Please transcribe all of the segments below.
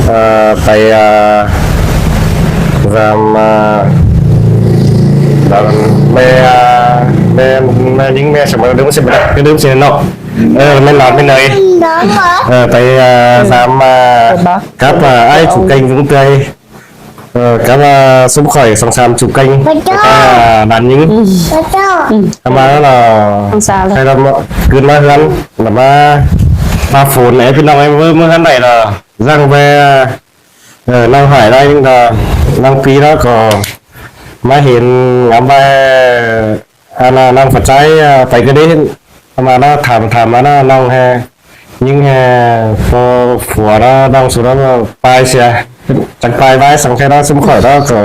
ເອີ ໄປ ເອີ ຕາມ ເອີ ແມ່ ເອີ ແມ່ ແມ່ຍິງ ແມ່ສະເໝີ ລືມຊື່ ລືມຊື່ເນາະ. ເອີ ແມ່ນຫຼານແມ່ເນີຍ ເອີ ໄປ ເອີ ຕາມ ເອີ ກັບ ເອີ ອ້າຍສຸກເກັງ ເອີ ກັບ ເອີ ຊຸມຂ້ອຍສອງສາມສຸກເກັງ ແລ້ວກໍຫຼານຍິງ ອືມ ກັບມາແລ້ວ ໃຫ້ລາວຂຶ້ນມາເຮືອນ ລະມາ ມາໂຟນໃຫ້ພີ່ນ້ອງເອີຍ ເມື່ອ ເມື່ອທັນໄດ້ລະ ຈັ່ງແວ່າ ເອີ ນາງຫາຍໄດ້ ນາງປີແລ້ວກໍມາເຫັນງາມວ່າ ອັນນ່າ ນາງຝັນໃຈ ໄປກໍໄດ້ ປະມານວ່າ ຖາມ ຖາມມານະ ນ້ອງແຮ ຍິງແຮ ພໍຜົວລະ ນ້ອງສຸດລະ ປາຍເສຍ ຈັກປາຍວາຍສັງແຄລະ ຊຸມຂ້ອຍລະ ກໍ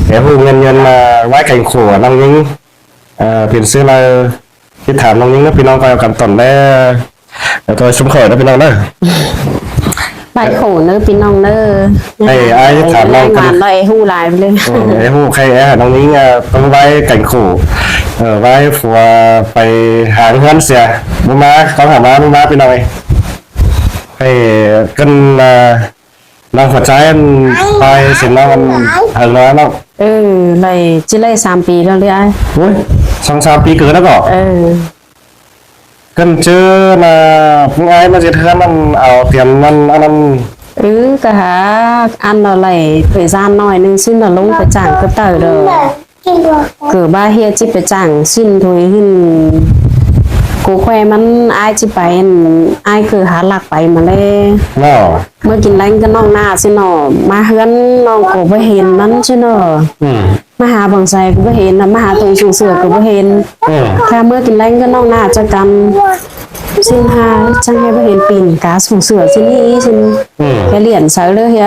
ແຮຮູ້ເງິນເງິນ ວາຍແກງໂຂ ນ້ອງຍິງ ເປັນຊື່ລະ ຕິດຕາມນ້ອງຍິງເດີ ພີ່ນ້ອງ ຄອຍເອົາກຳຕົນແດ່ ແຕ່ຕົວຊຸມຂ້ອຍເດີ ພີ່ນ້ອງເດີ ໄປໂຂເດີ ພີ່ນ້ອງເດີ ໃຫ້ອ້າຍຖາມນ້ອງກ່ອນ ໄດ້ຮູ້ຫຼາຍເລີຍ ເອີ ໄດ້ຮູ້ ໃຄແອ ນ້ອງຍິງ ເອີ ຕ້ອງໄວກັນໂຂ ເອີ ໄວຜົວໄປຫາເຮືອນເສຍ ບໍ່ມາ ຕ້ອງຫາມາ ບໍ່ມາ ພີ່ນ້ອງເອີຍ ໃຫ້ກັນ ເອີ ນ້ອງຫົວໃຈ ອັນ ໄປເສັນນ້ອງ ອັນ ເຖິງແລ້ວເນາະ ເອີ ໄດ້ ຊິໄດ້ສາມປີແລ້ວເລີຍອ້າຍ ໂອ້ຍ ສອງສາມປີເກີນແລ້ວກໍ ເອີ ກັນເຈີນະ ຜູ້ອ້າຍມາເຮັດເຮືອນ ມັນເອົາຕຽມມັນອັນນັ້ນ ເອີ ກະຫາອັນລະໄຫຼເຜີຍຊານໜ້ອຍໜຶ່ງ ຊິນລະລົງໄປຈ້າງກະເຕີເດີ ກະບາເຮັດຊິໄປຈ້າງຊິນຖົວຫີນ ໂກແຄວມັນ ອ້າຍຊິໄປ ອ້າຍຄືຫາລັກໄປມາແລ ເນາະ ເມື່ອກິນແລງກັບນ້ອງໜ້າຊິເນາະ ມາເຮືອນນ້ອງກໍບໍ່ເຫັນມັນຊິເນາະ ອືມ ມາຫາບັງໄຊກໍບໍ່ເຫັນ ມາຫາຕົງສົ່ງເສືອກໍບໍ່ເຫັນ ເອີ ຖ້າເມື່ອກິນແລງກັບນ້ອງໜ້າຈັກກັນ ຊິນຫາຈັ່ງໃຫ້ບໍ່ເຫັນປີນກາສົ່ງເສືອຊິນີ້ຊິນ ເອີ ແຄ່ຫຼຽນໃສ່ເລີຍ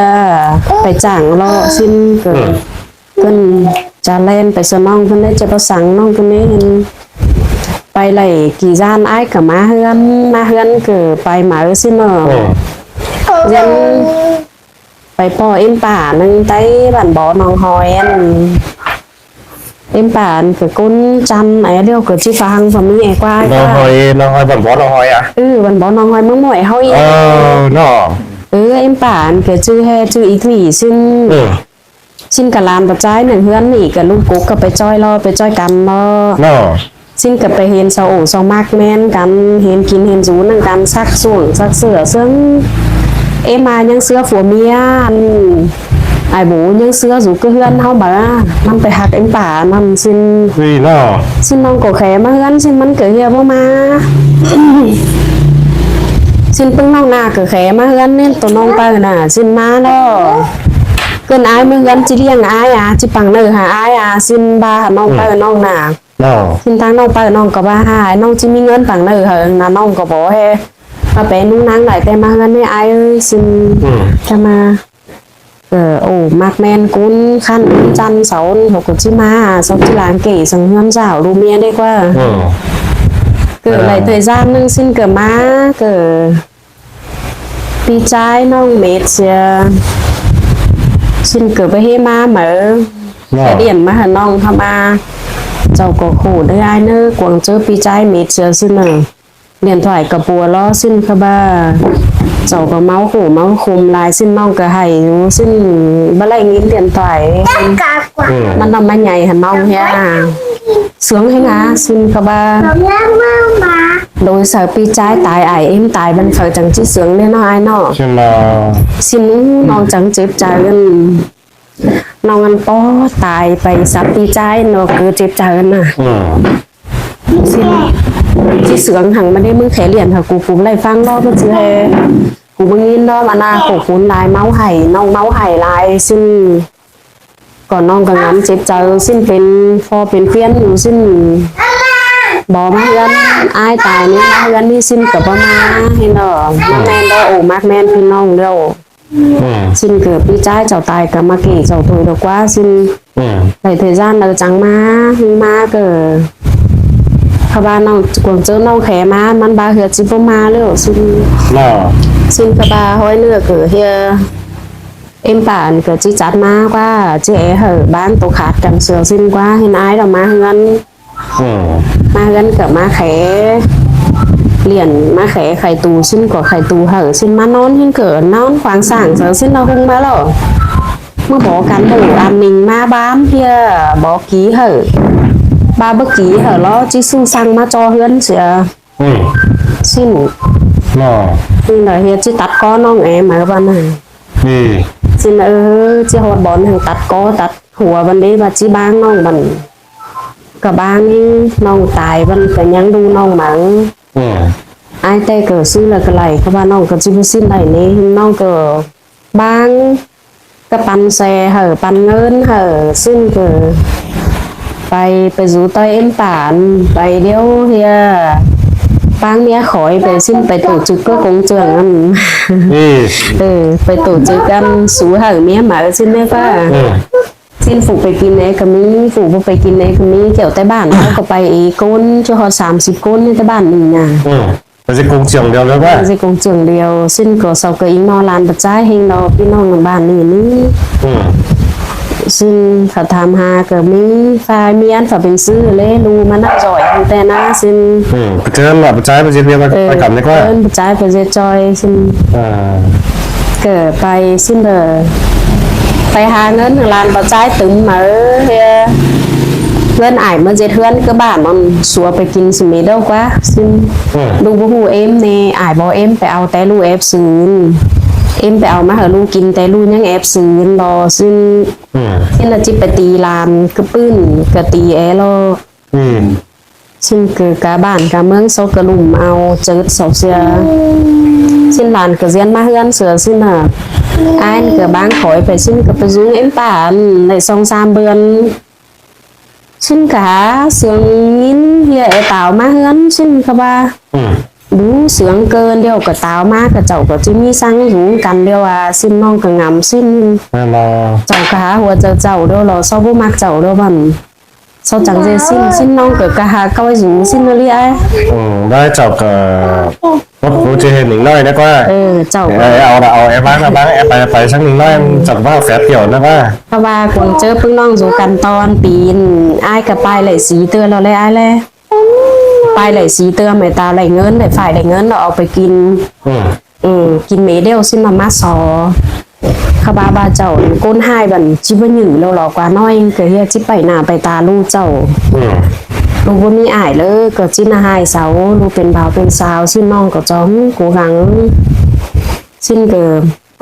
ໄປຈ້າງເລາະຊິນ ເອີ ເພິ່ນຈະແລ່ນໄປສະໜອງເພິ່ນໄດ້ ຈະບໍ່ສັງນ້ອງເພິ່ນນີ້ ໄປໄລ່ກີ່ຢ້ານ ອ້າຍກໍມາເຮືອນ ມາເຮືອນກໍໄປມາຊິເນາະ ເອີ ຍັງ ໄປພໍ້ເອັມປາໜຶ່ງໃຕ້ບ້ານບໍ່ໜອງຫອຍ ອັນ ເອັມປາອັນກະກົ້ນຈັນ ໄອ້ລຽວກະຊິຟັງພະມີໄອ້ກວາຍ ໜອງຫອຍ ໜອງຫອຍ ບ້ານບໍ່ໜອງຫອຍອະ ເອີ ບ້ານບໍ່ໜອງຫອຍ ເມືອງໝວຍເຮົາອີກ ເອີ ເນາະ ເອີ ເອັມປາອັນກະຈື່ແຮຈື່ອີກຫວີຊິນ ເອີ ຊິນກະຫຼານປະຈາຍໜຶ່ງເຮືອນນີ້ກະລູກກົກກະໄປຈ້ອຍເລາະ ໄປຈ້ອຍກັນເນາະ ເນາະ ຊິນກະໄປເຫັນຊາວໂອຊາວມັກແມ່ນກັນ ເຫັນກິນເຫັນສູນຳກັນ ຊັກຊ່ວງຊັກເສື້ອເຊິ່ງ ເອັມມາຍັງເຊື່ອຜົວເມຍ ອັນ ອ້າຍໂບຍັງເຊື່ອຢູ່ກະເຮືອນເຮົາບາ ມັນໄປຮັກເອັມປາອັນນັ້ນຊິນ ເອີ ເນາະ ຊິນນ້ອງກໍແຂມາເຮືອນ ຊິນມັນກະເຮຍບໍ່ມາ ຊິນປຶ້ງນ້ອງໜ້າກະແຂມາເຮືອນນີ້ ໂຕນ້ອງເຕົ້ານະ ຊິນມາເນາະ ເອີ້ນອ້າຍມາເຮືອນ ຊິລ້ຽງອ້າຍອາ ຊິປັງເນີຫາອ້າຍອາ ຊິນບາຫານ້ອງເຕົ້ານ້ອງໜ້າ ຊິນທາງນ້ອງເປົ້ານ້ອງກໍວ່າ ຫານ້ອງຊິມີເງິນປັງເນີເຫີງນະ ນ້ອງກໍບໍ່ແຮ ມາແປນຸ່ງນາງຫຼາຍແຕ່ມາເຮືອນນີ້ ອ້າຍເອີຍ ຊິນ ອືມ ຈະມາ ເອີ ໂອ້ ມັກແມ່ນກຸນ ຄັນຈັນເສົາ ເຂົາກໍຊິມາ ເຂົາຊິລ້າງເກສັງເຮືອນສາວລູກເມຍໄດ້ກວ່າ ເອີ ເກີດຫຼາຍເທື່ອຊາດໜຶ່ງ ຊິນກໍມາ ກໍ ປີກາຍນ້ອງເມດເຊຍ ຊິນເກີບໄປເຮມາເໝີ ເນາະ ແຕ່ດຽນມາຫານ້ອງເຂົ້າມາ ເຈົ້າກໍໂຄດເດີອ້າຍເນີ ກວາງເຈີປີກາຍເມດເຊຍຊິນເນີ ດຽນຖວາຍກະປົວລໍຊິນຄະບາ ເຈົ້າກໍເມົາໂຄເມົາຄຸມຫຼາຍຊິນ ນ້ອງກໍໄຫ້ຢູ່ຊິນ ບໍ່ໄດ້ຍິນດຽນຖວາຍ ອືມ ມັນນຳມາໃຫຍ່ຫານ້ອງເຮຍ ເຊື່ອງໃຫ້ນາຊິນຄະບາ ໂດຍສາວປີກາຍຕາຍ ອ້າຍເອັມຕາຍ ບັນເຂົາຈັ່ງຊິເຊື່ອງເດ້ເນາະອ້າຍເນາະ ຊິນ ນ້ອງຈັ່ງເຈັບໃຈ ອັນ ນ້ອງອັນປໍຕາຍໄປສາວປີກາຍເນາະ ຄືເຈັບໃຈນະ ອືມ ຊິ ຊິເຊື່ອງຫັ້ນ ມາໄດ້ມຶງແຂລຽນຫາກູ ກູບໍ່ໄດ້ຟັງດອກ ເພິ່ນຊິແຮ່ ກູບໍ່ຍິນດອກ ອະນາຄົດຄົນຫຼາຍ ເມົາໄຫ້ ນ້ອງເມົາໄຫ້ຫຼາຍ ຊິນ ກໍນ້ອງກໍງຳເຈັບໃຈ ຊິນເປັນພໍ່ເປັນເພື່ອນຢູ່ ຊິນບໍ່ມາເຮືອນອ້າຍຕາຍນີ້ ມາເຮືອນນີ້ຊິນກໍບໍ່ມາ ເຫັນບໍ່ ມັກແມ່ນເດີ ໂອ ມັກແມ່ນພີ່ນ້ອງເດີ ອືມ ຊິນເກີດປີກາຍເຈົ້າຕາຍກໍມາເກເຈົ້າໂຕດອກກວ່າ ຊິນ ອືມ ໄດ້ເທຈານເດີ ຈັ່ງມາ ມາກໍ ເພາະວ່ານ້ອງກວງເຈີນ້ອງແຂມາ ມັນບາເຮືອຊິບໍ່ມາແລ້ວ ຊິນ ເນາະ ຊິນກໍບາຫ້ອຍເນື້ອກໍເຮຍ ເອັມປານກໍຊິຈັດມາກວ່າ ຊິແອໃຫ້ບ້ານໂຕຂາດກັນເສືອຊິນກວ່າ ເຫັນອ້າຍດອກມາເຮືອນ ເອີ ມາເຮືອນກໍມາແຂ ລຽນມາແຂໄຂຕູ ຊິນກໍໄຂຕູເຫີ ຊິນມານອນ ຊິນກໍນອນຂວາງສ້າງເສີ ຊິນລະຮຸ່ງມາລອ ມາບອກກັນໂດອັນໜຶ່ງມາບາມເທື່ອ ບອກກີເຫີ ບາບກີເຫີລອ ຈິຊູ່ສັ່ງມາຈໍເຮືອນເສຍ. ອືມ ຊິນ ເນາະ ນີ້ລະເຮັດ ຊິຕັດຄໍນ້ອງແອມເອີບານນັ້ນ. ອືມ ຊິນເອີ ຊິຮອດບ່ອນຫັ້ນຕັດຄໍຕັດຫົວບານເດ ບາດຊິບາງນ້ອງບານ ກະບາງນີ້ ນ້ອງຕາຍບານກະຍັງດູນ້ອງມາ. ອືມ ອ້າຍແຕ່ກະຊື້ລະກະໄຫຼ ເພາະວ່ານ້ອງກະຊິບໍ່ສິ້ນໄດ້ເນ ນ້ອງກະບາງ ກະປັນແຊເຫີ ປັນເງິນເຫີ ຊິນກະໄປ ໄປຢູ່ໃຕ້ເອັນປານ ໄປດຽວເຮຍ ປາງເມຍຂອຍໄປ ຊິນໄປໂຕຈຶກກະກົງເຈືອງອັນ ອືມ ເອີ ໄປໂຕຈຶກອັນ ຊູເຫີເມຍໝາ ຊິນແມ່ນກະ ອືມ ຊິນຜູ້ໄປກິນແອກະມີ ຜູ້ບໍ່ໄປກິນແອກະມີ ແຖວແຕ່ບ້ານເຮົາກະໄປເອກົນ ຈົນຮອດສາມສິບຄົນໃນແຕ່ບ້ານນີ້ນະ. ອືມ ກະຊິກົງເຈືອງດຽວເລີຍວ່າ ກະຊິກົງເຈືອງດຽວ ຊິນກໍເຊົາກະອີງນໍຫຼານປະຈາຍແຮງດອກ ພີ່ນ້ອງບ້ານນີ້ນີ້. ອືມ ຊິນເຂົາຖາມຫາກະມີ ຝ່າຍມີອັນຝາກເປັນຊື້ເລ ລູມານຳຈ່ອຍຕັ້ງແຕ່ນາ ຊິນ. ອືມ ເຊີນວ່າປະຈາຍໄປເຮັດວຽກ ເອີ ໄປກຳດີກວ່າ ເອີ້ນປະຈາຍໄປເຮັດຈ່ອຍ ຊິນ. ອ່າ ກະໄປ ຊິນເດີ ໄປຫາເງິນໃຫ້ຫຼານປະຈາຍຕຶມມາເອີ ເຮືອນອ້າຍມາເຮັດເຮືອນກະບ້ານນັ້ນ ສັວໄປກິນສະເມດອກກວ່າ ຊິນ. ອືມ ລູກບໍ່ຮູ້ເອັມແນ່ ອ້າຍບໍ່ເອັມ ໄປເອົາແຕ່ລູກແອບຊື້ນ ເອັມໄປເອົາມາໃຫ້ລູກກິນ ແຕ່ລູກຍັງແອບຊື້ນບໍ່ ຊິນ. ອືມ ຊິນລະຈິໄປຕີຫຼານກະປືນ ກະຕີແອລອ. ອືມ ຊິນກະກະບ້ານກະເມືອງ ເຂົາກະລຸມເອົາເຈີດເຂົາເສຍ ຊິນຫຼານກະຮຽນມາເຮືອນເສືອ ຊິນຫາ ອ້າຍກະບາງຂອຍໄປ ຊິນກະໄປຢູ່ເອັມປານໄດ້ສອງສາມເດືອນ ຊິນກະຫາເສຍງຍິນເຮຍແອຕາວມາເຮືອນ ຊິນກະວ່າ ອືມ ດູສຽງເກີນ ດຽວກະຕາວມາ ຂະເຈົ້າກະຊິມີສັງຢູ່ກັນ ດຽວວ່າ ຊິນ ນ້ອງກະງຳ ຊິນ ແມ່ນບໍ່ ເຈົ້າກະຫາຫົວໃຈເຈົ້າ ດຽວລາວເຂົາບໍ່ມັກເຈົ້າ ດຽວບັດ ເຂົາຈັ່ງຊິ ຊິນ ຊິນ ນ້ອງກະ ກະຫາເກົ້າຢູ່ ຊິນ ອີ່ຫຼີອ້າຍ. ອືມ ໄດ້ ເຈົ້າກະ ບໍ່ຮູ້ຈະເຮັດໜິງນ້ອຍນະກວ່າ ເອີ ເຈົ້າ ເອີ ເອົາລະ ເອົາແອບວາງລະ ວາງແອບໄປ ໄປສັກໜຶ່ງນ້ອຍ ເຈົ້າກະວ່າແຟບດຽວນະກວ່າ ເພາະວ່າຄົນເຈີປຶ້ງນ້ອງຢູ່ກັນຕອນປີນ ອ້າຍກະໄປຫຼາຍສີ່ເທື່ອແລ້ວແຫຼະ ອ້າຍແຫຼະ ໄປຫຼາຍສີ່ເທື່ອ ແມ່ຕາຫຼາຍເງິນ ໄດ້ຝາຍໄດ້ເງິນ ເອົາໄປກິນ. ອືມ ເອີ ກິນເມດຽວຊິນມາ ມາຊໍ ເຂົາວ່າ ວ່າເຈົ້າຄົນຮ້າຍບັດຊິບໍ່ຫຍຸ້ງແລ້ວລອກວ່ານ້ອຍ ກະເຮັດຊິໄປໜ້າໄປຕາລູກເຈົ້າ. ອືມ ລູກບໍ່ມີອ້າຍເລີຍ ກະຊິນະຮ້າຍເຊົາ ລູກເປັນບ່າວເປັນສາວ ຊິນ້ອງກະຈອມກູຫວັງ ຊິນກະ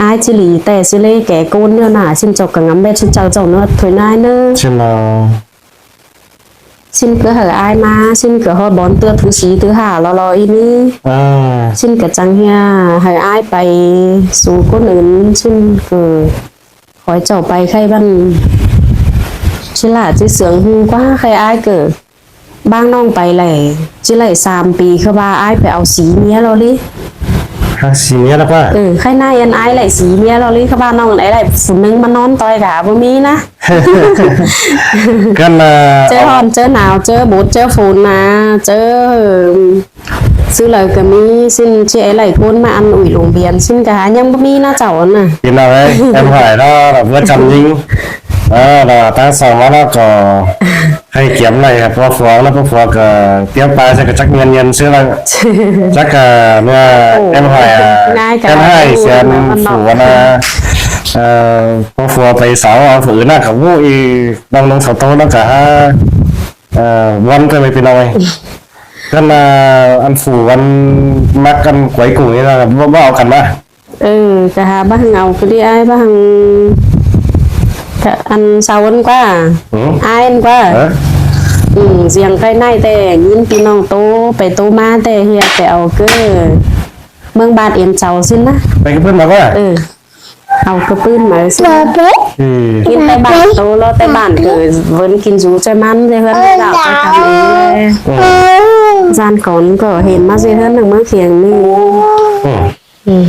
ອ້າຍຊິຫຼີແຕ່ຊິເລແກ່ໂກນແນວໜ້າ ຊິນເຈົ້າກະງຳແບບຊິນເຈົ້າ ເຈົ້າເນີດຖອຍນາຍເນີ ຊິນລາວ. ຊິນກະໃຫ້ອ້າຍມາ ຊິນກະຮອດບ່ອນເທື່ອທີສີ່ທີຫ້າລອໆອີນີ້ ເອີ ຊິນກະຈັ່ງເຮຍໃຫ້ອ້າຍໄປສູ່ຄົນອື່ນ ຊິນກະຂໍໃຫ້ເຈົ້າໄປໄຄບ້ານ ຊິຫຼ້າຊິເສືອງ ກວ່າໃຄອ້າຍກະບາງນ້ອງໄປແຫຼະ ຊິໄດ້ສາມປີ ຄືວ່າອ້າຍໄປເອົາສີເມຍລາວລີ ຫາສີເມຍລາວກວ່າ ເອີ ໃຄນາຍອັນອ້າຍໄດ້ສີເມຍລາວລີ ຄືວ່ານ້ອງໄດ້ໄດ້ຜູ້ໜຶ່ງມານອນຕ່ອຍກະບໍ່ມີນະ. ກັນນະ ເຈີຮ້ອນເຈີໜາວ ເຈີບົດເຈີຝົນນະ ເຈີຊື້ເຫຼົ້າກະມີ ຊິນຊິໄດ້ໄລ່ຄົນມາອັນອຸ້ຍໂລງບຽນ ຊິນກະຫາຍັງບໍ່ມີນະເຈົ້າຫັ້ນນະ. ພີ່ນ້ອງເອີຍ ແອມຫອຍເນາະ ລະເພື່ອຈຳຍິງ ເອີ ລະທາງສອງມາເນາະ ກະໃຫ້ກຽມໄລ່ ພໍ່ຜົວເນາະ ພໍ່ຜົວກະຕຽມປາໃສ່ກະຈັກເງິນເຢັນຊື້ລະ ຈັກກະເມື່ອແອມຫອຍ ແອມຫອຍສຽນຜູນະ ເອີ ພໍ່ຜົວໄປສາວເອົາຜູ້ອື່ນນະ ກະໂອ້ຍ ນ້ອງໆເຂົາໂຕນຳກະຫາ ເອີ ວອນກັນໄປພີ່ນ້ອງເອີຍ ກັນນະ ອັນຜູ້ອັນມັກກັນກວຍກຸ້ງນີ້ນະ ບໍ່ ບໍ່ເອົາກັນມາ ເອີ ກະຫາບາງເອົາກະດີອ້າຍ ບາງກະອັນສາວອັນກວ່າ ອືມ ອ້າຍອັນກວ່າ ເອີ ອືມ ສຽງໄກນາຍແຕ່ຍິນພີ່ນ້ອງໂຕໄປໂຕມາແຕ່ເຮຍແຕ່ເອົາເກີ ເມືອງບາດເອັນເຈົ້າຊິນນະ ໄປກັບເພິ່ນມາກວ່າ ເອີ ເອົາກະປືນມາຊິ ອືມ ກິນແຕ່ບ້ານໂຕ ລໍແຕ່ບ້ານເກີດ ເວີນກິນຊູໃຈມັນໃຈເຮືອນລາວໃຈທຳເອງແຫຼະ ອືມ ຊານກ່ອນກະເຫັນມາໃຈເຮືອນໜຶ່ງມາຂຽງນີ້ ອືມ ອືມ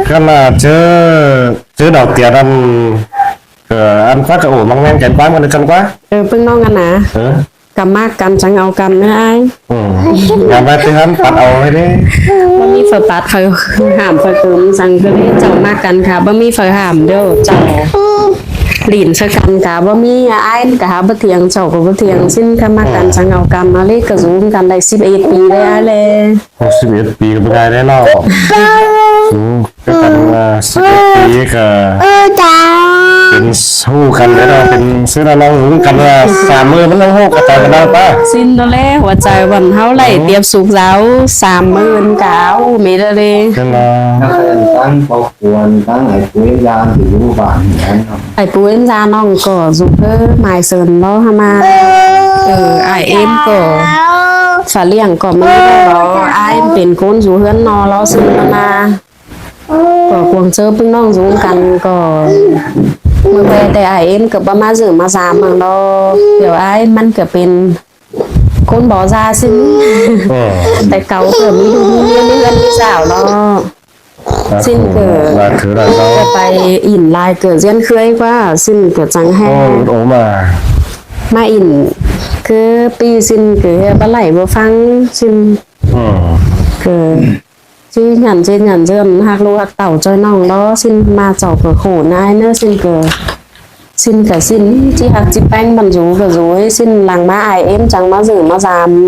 ຂະໜາດເຈີ ເຈີດອກຕຽນອັນ ເອີ ອັນຄວັກກະໂອມັງແມງແກນກວ້າງມັນກັນກວ່າ ເອີ ເພິ່ນນ້ອງກັນນະ ເອີ ກະມັກກັນຈັ່ງເອົາກັນເດີອ້າຍ ອືມ ຢ່າມາເຕືອນປັດເອົາໃຫ້ເດ້ ບໍ່ມີເຝີປັດເຝີຫ້າມເຝີເກີມ ສັງກະເລເຈົ້າມັກກັນກະບໍ່ມີເຝີຫ້າມເດີເຈົ້າ ຫຼິ້ນໃສ່ກັນກະບໍ່ມີ. ອ້າຍມັນກະຫາບໍ່ຖຽງ ເຈົ້າກະບໍ່ຖຽງ ຊິນກະມັກກັນ ເອີ ຈັ່ງເອົາກັນ. ມາເລກະຢູ່ນຳກັນໄດ້ສິບເອັດປີແລ້ວອ້າຍແລະ. ຫົກສິບເອັດປີກະບໍ່ງ່າຍເດ້ເນາະ. ໂອ້ ຄືກັນວ່າສິບເອັດປີກະເປັນ ຮູ້ກັນແລ້ວເນາະ ເປັນຊື່ນ້ອງຮູ້ກັນວ່າສາມມື້ມັນຍັງຮູ້ກະຕາຍກັນນຳປະ. ຊິນໂຕແລ ຫົວໃຈວັນເຮົາໄລ່ ໂອ້ ປຽບສຸກເຊົາ ສາມມື້ກະເອົາເມດເລີຍ. ແມ່ນລະ ທັງຄອບຄົວ ທັງໄອ້ປູ່ເອນຢາທີ່ຢູ່ບ້ານນັ້ນເນາະ ໄອ້ປູ່ເອນຢານ້ອງກໍຢູ່ເພີມາຍເຊີນເນາະ ຫາມາ ເອີ ອ້າຍເອັມກໍ ຝາລ້ຽງກໍມີເນາະ. ອ້າຍເປັນຄົນຢູ່ເຮືອນເນາະ ລາວຊິນມາ ກໍກວງເຈີເພິ່ນນ້ອງຢູ່ກັນ ກໍເມື່ອແຕ່ອ້າຍເອັມກໍບໍ່ມາເຈີມາສາມເນາະ. ດຽວອ້າຍມັນກໍເປັນຄົນບໍ່ຊາຊິນ ເອີ ແຕ່ເກົ່າກໍມີລູກມີເມຍ ມີເຮືອນມີສາວເນາະ. ຊິນກໍວ່າຄືລະເນາະ ໄປອິນຫຼາຍ ເກີດເຮືອນເຄີຍກວ່າ ຊິນກໍຈັ່ງແຮງ ໂອ້ ມາ ມາອິນ ຄືປີຊິນກໍເຮັດບໍ່ໄຫຼບໍ່ຟັງ ຊິນ ເອີ ກໍ ຊິຫຍັນຊິຫຍັນເຈີນ ຮັກລູກຮັກເຕົ້າ ຈ່ອຍນ້ອງເນາະ. ຊິນມາເຈົ້າກໍໂຫນາຍເນີ ຊິນກໍ ຊິນກະຊິນ ຊິຮັກຊິແປ້ງບັນຢູ່ກະຢູ່ ຊິນຫຼັງມາອ້າຍເອັມຈັ່ງມາເຈີມາສາມ. ອືມ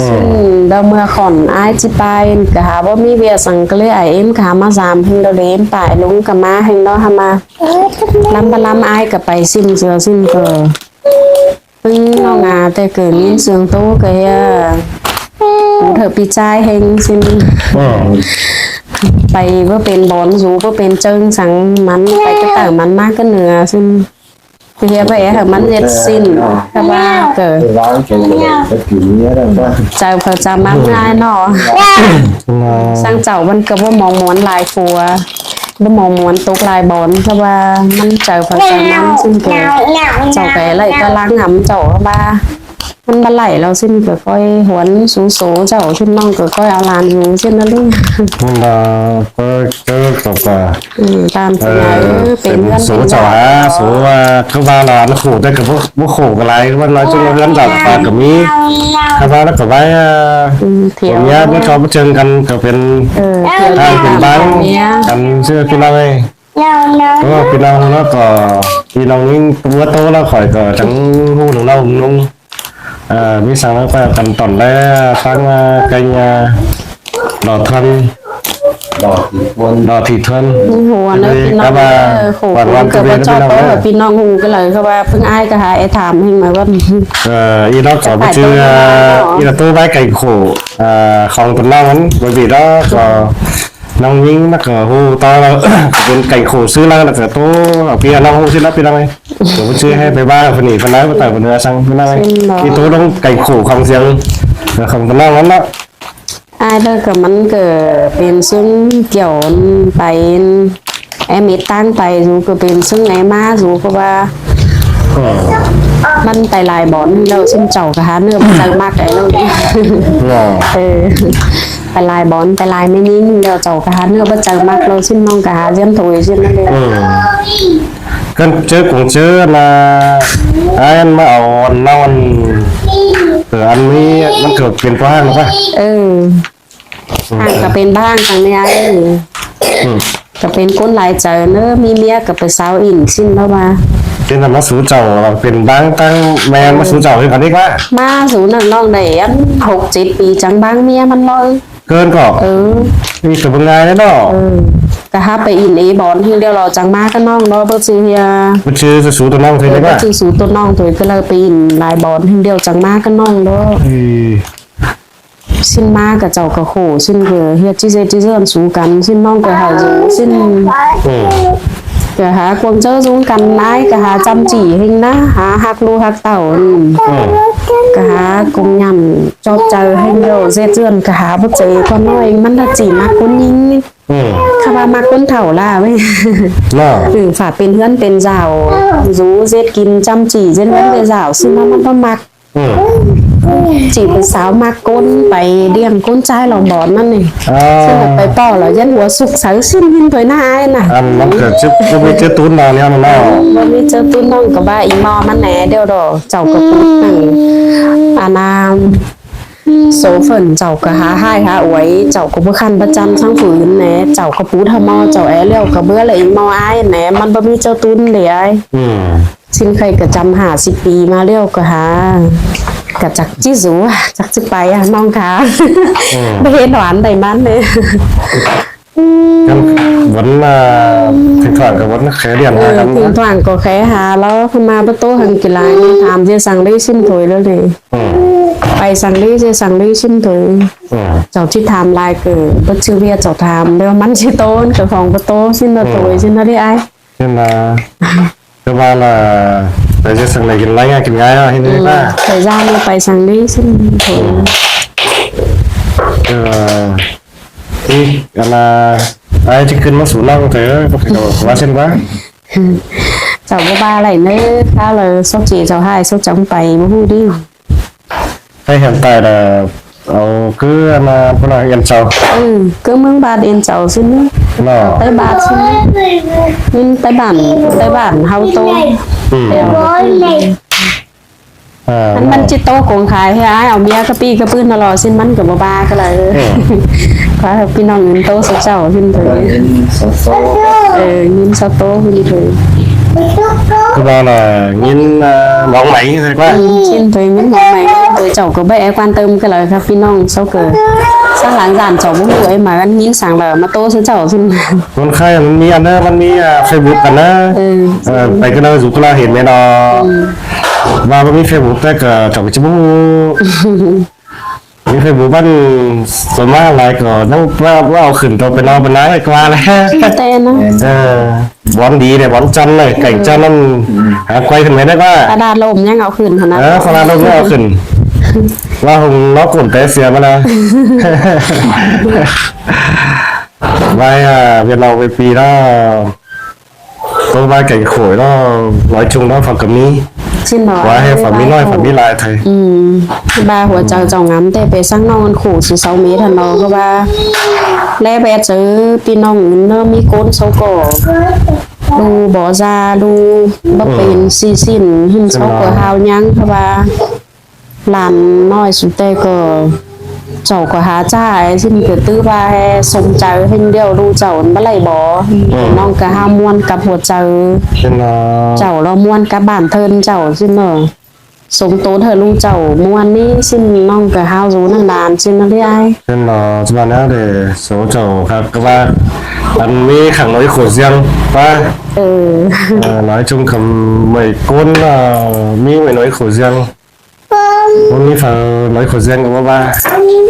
ຊິນດາວເມືອຂອນອ້າຍຊິໄປ ກະຫາບໍ່ມີວຽກສັງກະເລີຍ ອ້າຍເອັມກະຫາມາສາມເພິ່ນໂດເລມປາຍ ລຸງກະມາເພິ່ນເນາະ ຫາມາລຳບາລຳ ອ້າຍກະໄປຊິນເສືອ ຊິນກໍ ເພິ່ນນ້ອງອາແຕ່ເກີດຍິນສຽງໂຕກະເຮັດ ປູເທີປີຈາຍແຮງຊິນ ອືມ ໄປບໍ່ເປັນບອນຢູ່ ບໍ່ເປັນເຈີງສັງ ມັນໄປກະເຕີມັນມາກະເໜືອຊິນ ເຮັດໄປໃຫ້ມັນເຮັດຊິນ ແຕ່ວ່າເກີດວາງເປັນໄປກິນເນຍໄດ້ ເຈົ້າເຂົາຈະມັກງ່າຍເນາະ ອືມ ສັງເຈົ້າມັນກະບໍ່ມອງມວນຫຼາຍຄົວ ບໍ່ມອງມວນຕົກຫຼາຍບອນ ເພາະວ່າມັນເຈົ້າເຂົາຈະມັກຊິນໂຕ ເຈົ້າໄປໄລ່ກະລາງງຳເຈົ້າວ່າ ມັນບໍ່ໄຫຼແລ້ວຊິນກະຄ່ອຍຫວນສູ່ໂສເຈົ້າ ຊິນນ້ອງກະຄ່ອຍເອົາຫຼານຢູ່ຊິນນັ້ນເລີຍ ມັນວ່າກໍ ກໍ ກໍ ອືມ ຕາມທີ່ວ່າ ເອີ ເປັນເຮືອນເປັນຊານ ໂສເຈົ້າຫາ ໂສວ່າຄືວ່າຫຼານໂຫດແຕ່ກະບໍ່ ບໍ່ໂຫດກະຫຼາຍ ວ່ານ້ອຍ ເອີ ຈົນວ່າເຮືອນເຈົ້າກະມີ ຖ້າວ່າແລ້ວກະໄວ້ ອືມ ເຖິງຍາມແລ້ວກະມາເຈີກັນກະເປັນ ເອີ ເປັນບ້ານກັນຊື່ພີ່ນ້ອງເອີຍ. ເອີ ພີ່ນ້ອງເນາະ ກໍພີ່ນ້ອງຍິງຕົວໂຕແລ້ວ ຂ້ອຍກໍຈັ່ງຮູ້ເລື່ອງເລົ່າເລື່ອງ ເອີ ມີສັງແລ້ວກໍກັນຕອນແລກ ຟັງ ເອີ ໄກ່ຍາ ຫຼໍ່ທອນ ຫຼໍ່ຖີ່ທວນ ຫຼໍ່ຖີ່ທວນ ໂອ້ໂຫ ອັນນັ້ນພີ່ນ້ອງ ເອີ ໂຫ ກໍວ່າເຈົ້າກໍພີ່ນ້ອງຮູ້ກັນເລີຍ ເພາະວ່າເພິ່ນອ້າຍກໍຫາແອດຖາມເພິ່ນມາວ່າ ເອີ ອີນ້ອງກໍບໍ່ເຊື່ອ ອີລະໂຕໄວ້ໄກ່ໂຄ ເອີ ຂອງຕົນນ້ອງນັ້ນບໍ່ດີດອກ ກໍ ນ້ອງຍິງມັນກະໂຫຕໍ່ເນາະ ເປັນໄກ່ໂຄຊື່ລາວ ແລ້ວກະໂຕເອົາເປຍນ້ອງຮູ້ຊິລະພີ່ນ້ອງເອີຍ ກະບໍ່ຊື່ໃຫ້ໄປວ່າຄົນນີ້ຄົນນັ້ນ ບໍ່ຕາຍຄົນເໜືອສັງພີ່ນ້ອງເອີຍ ທີ່ໂຕລົງໄກ່ໂຄຂອງສຽງຂອງຕະນາງນັ້ນເນາະ ອ້າຍເລີກກະມັນກະເປັນເຊິ່ງກ່ຽວໄປ ແອເມດຕ່າງໄປຢູ່ ກະເປັນເຊິ່ງແອມາຢູ່ ເພາະວ່າ ມັນໄປຫຼາຍບ່ອນແລ້ວ ຊຸມເຈົ້າກະຫາເນື້ອບໍ່ໃຈມັກໄດ໋ເນາະ ເອີ ໄປຫຼາຍບ່ອນ ໄປຫຼາຍແມ່ຍິງແລ້ວ ເຈົ້າກະຫາເນື້ອບໍ່ໃຈມັກແລ້ວ ຊຸມນ້ອງກະຫາຮຽນໂທອີກຊິນັ້ນເດ້ ເອີ ຄັນເຈີກົງເຈີນະ ອ້າຍມາເອົາອັນເລົ່າອັນ ເອີ ອັນນີ້ມັນກະເປັນພໍ່ຮ້າງລະປະ ເອີ ອືມ ອ້າຍກະເປັນບ້າງທາງນີ້ອ້າຍ ອືມ ກະເປັນຄົນຫຼາຍໃຈເນີ ມີເມຍກະໄປສາວອິນຊິນລະວ່າ ເປັນນຳມາສູ່ເຈົ້າ ເປັນບ້າງຕັ້ງແມ່ນມາສູ່ເຈົ້າຄືກັນອີກວ່າ ມາສູ່ນຳນ້ອງໄດ້ອັນຫົກເຈັດປີ ຈັ່ງບ້າງເມຍມັນເນາະ ເກີນກໍ ເອີ ນີ້ກະບໍ່ງ່າຍເດ້ເນາະ ເອີ ກະຫາໄປອິນເອບອນທີດຽວລະ ຈັ່ງມາກະນ້ອງເນາະ ບໍ່ຊື່ເຮັດ ບໍ່ຊື່ສູ່ຕົວນ້ອງເທື່ອ ເອີ ບໍ່ຊື່ສູ່ຕົວນ້ອງເທື່ອ ກະເລີຍໄປອິນຫຼາຍບອນທີດຽວ ຈັ່ງມາກະນ້ອງເນາະ ເອີ ຊິນມາກະເຈົ້າກະໂຫ ຊິນກະເຮັດຈິເຊັດຈິເຊີນສູ່ກັນ ຊິນນ້ອງກະຫາຢູ່ ຊິນ ອືມ ກະຫາຄວາມເຈີສູ່ກັນ ອ້າຍກະຫາຈຳຈີ່ເຮັງນະ ຫາຮັກລູກຮັກເຕົ້າ ອືມ ກະຫາກົງຫຍັນຈອບໃຈເຮັງໂລ ເຊັດເຮືອນກະຫາບໍ່ເຈີ ຄວາມນ້ອຍມັນລະຈີມັກຄົນຍິງ ອືມ ຄະວ່າມັກຄົນເຖົ້າລະເວີຍ ເນາະ ອືມ ຝາກເປັນເຮືອນເປັນຊາວ ຢູ່ເຊັດກິນຈຳຈີ່ ເຊັດເຮືອນເປັນຊາວ ຊິນວ່າມັນບໍ່ມັກ ອືມ ຈີບເປັນສາວມັກຄົນໄປລ້ຽງຄົນຊາຍລອງບອນນັ້ນນີ້ ຊິໄປປໍ້ລະຢ້ານຫົວສຸກໃສ່ຊິນຍິນໂຕຍໜ້າອ້າຍນະ ອັນມັນກະຊິບໍ່ມີເຈີຕູນເນາະ ແນວນັ້ນເນາະ ບໍ່ມີເຈີຕູນນ້ອງກະວ່າອີ່ມໍມັນແດ່ດຽວດອກ ເຈົ້າກະປຸດນັ້ນ ອັນນາ ໂຊເຟີນເຈົ້າກໍຫາຮ້າຍຫາອວຍ ເຈົ້າກໍບໍ່ຄັນປະຈັນສັງຜູ້ອື່ນແດ່ ເຈົ້າກໍປູດຫາໝໍ້ເຈົ້າແອແລ້ວກໍເບື່ອແລ້ວອີກໝໍ້ອາຍແດ່ ມັນບໍ່ມີເຈົ້າຕຸນເດ້ອ້າຍ. ອືມ ຊິນໄຄກໍຈຳຫ້າສິບປີມາແລ້ວກໍຫາ ກໍຈັກຊິສູ້ ຈັກຊິໄປອະນ້ອງຄາ. ອືມ ໄດ້ເຮັດຫວານໄດ້ມັນເດ້. ກັນວັນ ອ່າ ທິງທວາງກັບວັນແຄເດືອນຫາກັນ ເອີ ທິງທວາງກໍແຄຫາລາວ ເພິ່ນມາປະໂຕຫັ້ນກິນຫຼາຍ ຖາມເຈສັງເດຊິນໂຖຍເລີຍເດ. ອືມ ໄປສັງເດ ເຈສັງເດຊິນໂຖຍ. ອືມ ເຈົ້າຊິຖາມຫຼາຍເກີດ ບໍ່ຊື່ວຽກເຈົ້າຖາມ ແລ້ວມັນຊິໂຕນເຈົ້າຂອງປະໂຕຊິນລະໂຖຍ ອືມ ຊິນລະເດອ້າຍ. ເຫັນລະ ຄືວ່າລະ ໄປເຮັດສັງໄດ້ກິນລາຍງ່າຍກິນງ່າຍເນາະ ເຫັນໄດ້ປະ ອືມ ໄປຢ່າງນີ້ໄປສັງນີ້ຊິນໂຖ ເອີ ອີກອັນລະ ອ້າຍຊິຂຶ້ນມາສູ່ນ້ອງເທີ ວ່າຊັ້ນວ່າ ເຈົ້າບໍ່ວ່າໄດ້ເນີ ຄາວລະຊອກເຈເຈົ້າຫາຍຊອກຈັງໄປບໍ່ຮູ້ດີ. ໃຜແຮມຕາຍລະ ເອົາຄືອັນນາ ພວກນາງເອັນເຊົາ ເອີ ຄືເມືອງບາດເອັນເຊົາຊິນີ້ເນາະ ໃຕ້ບາດຊິນີ້ ຍິນໃຕ້ບ້ານ ໃຕ້ບ້ານເຮົາໂຕ ອືມ ແລ້ວ ອ່າ ມັນ ມັນຈິໂຕກົງຂາຍໃຫ້ອ້າຍເອົາເມຍກະປີ້ກະປືນມາຫຼໍ່ຊິນ ມັນກະບໍ່ບາກະລະ ເອີ ເອີ ຂໍໃຫ້ພີ່ນ້ອງເງິນໂຕສຸກເຈົ້າຊິນເທີ ເອີ ຍິນເຊົາໂຕຊິນເທີ. ຄືວ່າລະຍິນ ເອີ ມອງໄໝ ອືມ ຊິນໂຕຍິນມອງໄໝ ໂດຍເຈົ້າກໍບໍ່ແອກວານເຕີມກັນເລີຍຄັບ ພີ່ນ້ອງເຈົ້າເກີດ ສາງຫຼັງຈານເຈົ້າບໍ່ຮູ້ໄອ້ໝາກັນຍິນສັງລະມາໂຕໃສ່ເຈົ້າຊິນ ຄົນໄຄມັນມີອັນເດີ ມັນມີ ອ່າ ເຟສບຸກກັນນະ ເອີ ເອີ ໄປກັນເດີ ສຸກລະເຫັນແມ່ນອ ອືມ ວ່າບໍ່ມີເຟສບຸກແຕ່ກໍເຈົ້າກໍຈະບໍ່ຮູ້ ມີເຟສບຸກມັນສ່ວນມາກຫຼາຍກໍຍັງວ່າ ວ່າເອົາຂຶ້ນໂຕເປັນນ້ອງເປັນນາງໄດ້ກວ່າແຫຼະ ແຕ່ນະ ເອີ ບ່ອນດີເດ້ ບ່ອນຈັນເລີຍ ແກ່ງຈັນນັ້ນ ອືມ ຫາໄກວຂຶ້ນໄປໄດ້ວ່າ ຕະຫຼາດລົມຍັງເອົາຂຶ້ນຫັ້ນນະ ເອີ ຕະຫຼາດລົມຍັງເອົາຂຶ້ນ ວ່າຫົງນອກກົນແປເສຍມານະ ວ່າ ອ່າ ວຽດນາມເປັນປີແລ້ວ ໂຕມາແກ່ງໂຂຍເນາະ ນ້ອຍຈຸງເນາະ ເຂົາກໍມີ ຊິນເນາະ ວ່າໃຫ້ເຂົາມີນ້ອຍ ເຂົາມີຫຼາຍໄທ ອືມ ວ່າຫົວໃຈເຈົ້າງາມແຕ່ໄປສັງນ້ອງອັນໂຂຊິເຊົາເມດຫັ້ນເນາະ ເພາະວ່າແລແບດເຈີພີ່ນ້ອງເນາະ ມີກົ້ນເຊົາກໍ ດູບໍ່ຊາ ດູບໍ່ເປັນ ອືມ ຊິຊິນ ຫີນເຊົາກໍຫາວຍັງ ເພາະວ່າ ຫຼານນ້ອຍສຸດແຕ່ກໍ ເຈົ້າກໍຫາຈ່າຍ ຊິນກໍຕື້ວ່າສົມໃຈເຫັນດຽວລູກເຈົ້າມັນບໍ່ໄຫຼບໍ່ ອືມ ນ້ອງກໍຫາມ່ວນກັບຫົວໃຈ ເຈົ້າລະມ່ວນກັບບ້ານເທີນເຈົ້າຊິນເນາະ ສົມໂຕເທີລູກເຈົ້າມ່ວນນີ້ຊິນ ນ້ອງກໍຫາຢູ່ນຳຫຼານຊິນນະເດອ້າຍ ເຫັນບໍ່ ວ່າແນວເດ ໂສເຈົ້າຄັກ ກໍວ່າອັນມີຂັງນ້ອຍໂຂສຽງວ່າ ເອີ ເອີ ນ້ອຍຈຸງຄຳໄວ້ກົ້ນ ເອີ ມີໄວ້ນ້ອຍໂຂສຽງ ບໍ່ມີເຝົ້າ ໄວ້ໂຂສຽງກໍບໍ່ວ່າ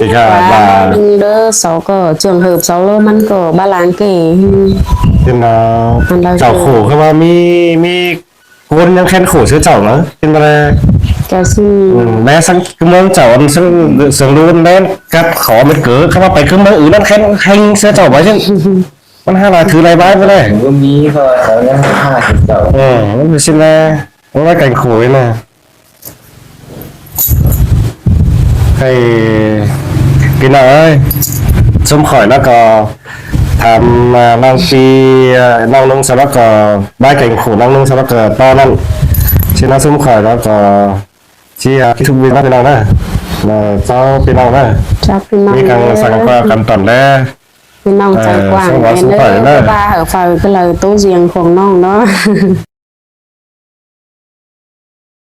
ອີກກະວ່າ ວ່າໜຶ່ງເດີ ເຂົາກໍຈວງເຫີບເຂົາໂລ ມັນກໍບາລາງເກ ເຫັນບໍ່ ເຈົ້າໂຄຄືວ່າມີ ມີຄົນຍັງແຄ້ນໂຄເສືອເຈົ້ານະ ເຫັນບໍ່ແລ ກະຊິ ອືມ ແມ້ສັງເມືອງເຈົ້າອັນເຊິ່ງ ເຊິ່ງຮູ້ແມ່ນກັບຂໍແມ່ນເກີ ຄຳວ່າໄປຄືເມືອງອື່ນນັ້ນແຄ້ນແຮງເສືອເຈົ້າໄວ້ ມັນຫາຫຼາຍຖືຫຼາຍບາດບໍ່ໄດ້ ມັນກໍມີ ເພາະວ່າເຂົາຍັງຫາເຈົ້າ ເອີ ມັນເປັນຊິນແລ ເພາະວ່າແກ່ງໂຂຍນະ ໃຫ້ພີ່ນ້ອງເອີຍ ຊຸມຂ້ອຍແລ້ວກໍຖາມ ອ່າ ນ້ອງປີ ນ້ອງນຸ່ງສະລັກກໍ ບ້ານແກ່ງໂຂຍ ນ້ອງນຸ່ງສະລັກກໍຕໍ່ນັ້ນ ຊິນະ ຊຸມຂ້ອຍແລ້ວກໍ ຊິ ອ່າ ຄິດທຸກວິນະ ພີ່ນ້ອງນະ ເອີ ເຈົ້າ ພີ່ນ້ອງນະ ເຈົ້າ ພີ່ນ້ອງ ມີການ ເອີ ສັ່ງກໍກຳຕອນແລ ພີ່ນ້ອງໃຈກວ້າງ ເອີ ແມ່ນເດີ ເອີ ວ່າເອົາໄຟກໍເລີຍໂຕສຽງຂອງນ້ອງເນາະ.